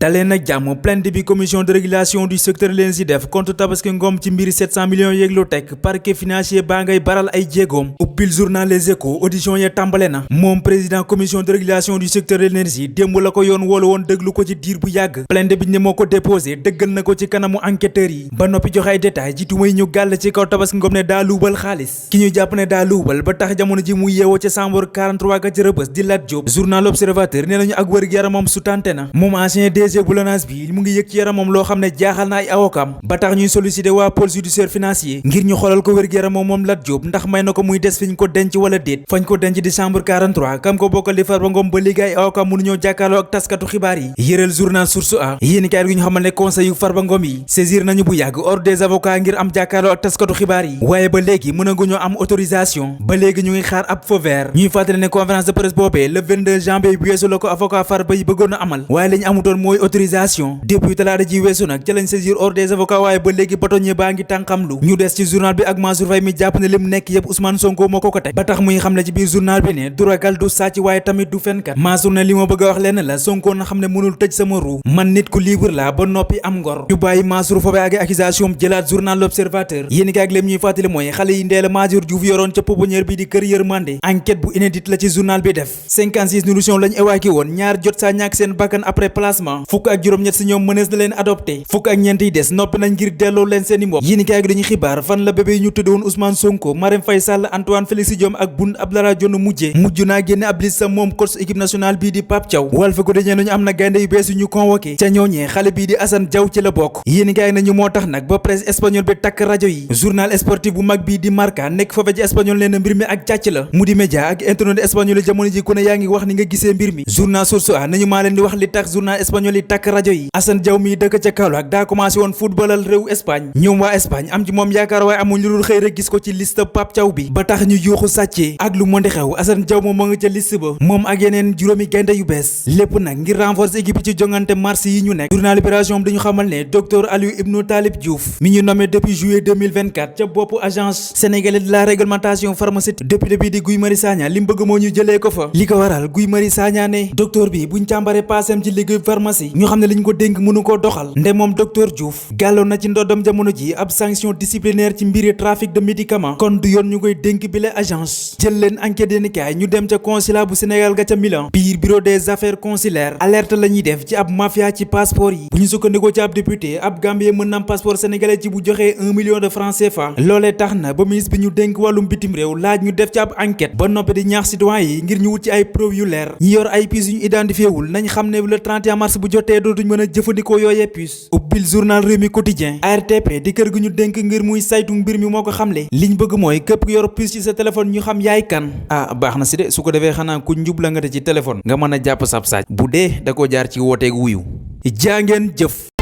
dalee nag jàmm plainte bi commission de régulation du secteur l'énergie def contre Tabaski Ngom ci mbiri 700 millions yeeg lu teg parquet financier baa ngay baral ay jéegoom ubbil journal Les Échos audition ya tàmbale na moom président commission de régulation du secteur de l'énergie démb la ko yoon woolu woon déglu ko ci diir bu yàgg plainte bi ne moo ko déposé dëggal na ko ci kanamu enquêteurs yi ba noppi joxe ay détails ci tuuma yi ñu gàll ci kaw Tabaski Ngom ne daa luubal xaalis ki ñu jàpp ne daa luubal ba tax jamono ji mu yeewoo ca Sambour 43 ga ci Rëbës di Lat Diop journal L'Observateur nee nañu ak wër gi yaramam su tante na moom ancien DG bu LONASE bi mu ngi yëg ci yaramam loo xam ne jaaxal na ay awokam ba tax ñuy sollicité waa pôle judiciaire financier ngir ñu xoolal ko wér gi yaramam moom Lat Diop ndax may na ko muy des fi ñu ko denc wala déet fañ ko denc di Sambour 43 kam ko bokkal di Farba Ngom ba léegi ay awokam mënuñoo jàkkaarloo ak taskatu xibaar yi yëral journal Source A yéeni kaay gi ñu xamal ne conseil yu Farba Ngom yi saisir nañu bu yàgg ordre des avocats ngir am jàkkaarloo ak taskatu xibaar yi waaye ba léegi mënaguñoo am autorisation ba léegi ñu ngi xaar ab feu vert ñuy fàttali ne conférence de presse boobee le 22 janvier bi weesu la ko avocat Farba yi bëggoon a amal waaye lañ amutoon mooy autorisation depuis talaata ji weesu nag ca lañ saisir ordre des avocats waaye ba léegi bâtonnier baa ngi tànqamlu ñu des ci journal bi ak Mansour Faye mi jàpp ne lim nekk yëpp Ousmane Sonko moo ko teg ba tax muy xamle ci biir journal bi ne du ragal du sàcc waaye tamit du fenkat Mansour ne li ma bëgg a wax lenn la Sonko na xam ne mënul tëj sama ruu man nit ku libre la ba noppi am ngor ñu bàyyi Mansour Faye ak accusation jëlaat journal L'Observateur yéen i ak lem ñuy fàttali mooy xale yi Ndella Madior Diouf yoroon ca pouponnière bi di kër yërmande enquête bu inédite la ci journal bi def 56 nourrissons lañ évacué woon ñaar jot saa ñàkk seen bakkan après placement fukk ak juróom-ñett si ñoom mënees na leen adopté fukk ak ñeent yi des noppi nañ ngir delloo leen seen i mbokk yéen i kaay gi dañuy xibaar fan la bébé yi ñu tudde woon Ousmane Sonko Marème Faye Sall Antoine Félix Diome ak Boun Abdallah Dionne mujj naa génne ab liste sa moom coach équipe nationale bii di Pape Thiaw Walf Quotidien nañu am na gaynde yu bees yu ñu convoqué ca ñooñee xale bii di Assane Diaw ci la bokk yéen i kaay nañu moo tax nag ba presse espagnol bi takk rajo yi journal sportif bu mag bii di Marca nekk foofe ci espagnol nee na mbir mi ak càcc la mu di média ak internet espagnol yi jamono ji ku ne yaa ngi wax ni nga gisee mbir mi journal Source A nañu maa leen di wax li tax journal espagnol yi takk rajo yi Assane Diaw mi dëkk ca Kaolack daa commencé woon footballal réew Espagne ñoom waa Espagne am ci moom yaakaar waaye amuñ lu dul xëy rek gis ko ci liste Pape Thiaw bi ba tax ñu yuuxu sàccee ak lu mën di xew Assane Diaw moom moo nga ca liste ba moom ak yeneen juróomi gaynde yu bees lépp nag ngir renforcer équipe ci jongante mars yi ñu nekk journal Libération dañu xamal ne docteur Aliou Ibnou Talib Diouf mi ñu nommé depuis juillet 2024 ca boppu agence sénégalaise de la réglementation pharmaceutique député bi di Guy Marius Sagna li mu bëgg moo ñu jëlee ko fa li ko waral Guy Marius Sagna ne docteur bi buñ càmbaree passem ci liggéey pharmacie ñu xam ne liñ ko dénk mënu koo doxal nde moom docteur Diouf gàlloon na ci ndoddam jamono ji ab sanction disciplinaire ci mbiri trafic de médicaments kon du yoon ñu koy dénk bi la agence jël leen enquête yéeni kaay ñu dem ca consulat bu Sénégal ga ca Milan biir bureau des affaires consulaires alerte la ñuy def ci ab mafia ci passeport yi bu ñu sukkandikoo ci ab député ab Gambien mën na am passeport sénégalais ci bu joxee 1 million de francs CFA loolee tax na ba ministre bi ñu dénk wàllum bitim réew laaj ñu def ci ab enquête ba noppi di ñaax citoyen yi ngir ñu wut ci ay preuve yu leer ñi yor ay puces yu ñu identifié wul nañ xam ne le 31 mars bu jotee dootuñ mën a jëfandikoo yooyee puces ubbil journal Revue quotidien ARTP di kër gu ñu dénk ngir muy saytu mbir mi moo ko xamle liñ bëgg mooy képp ku yor puce ci sa téléphone ñu xam yaay kan baax na si de su ko defee xanaa ku njubla nga te ci téléphone nga mën a jàpp sab saaj bu dee da ko jaar ci wooteeg wuyu jaa ngeen jëf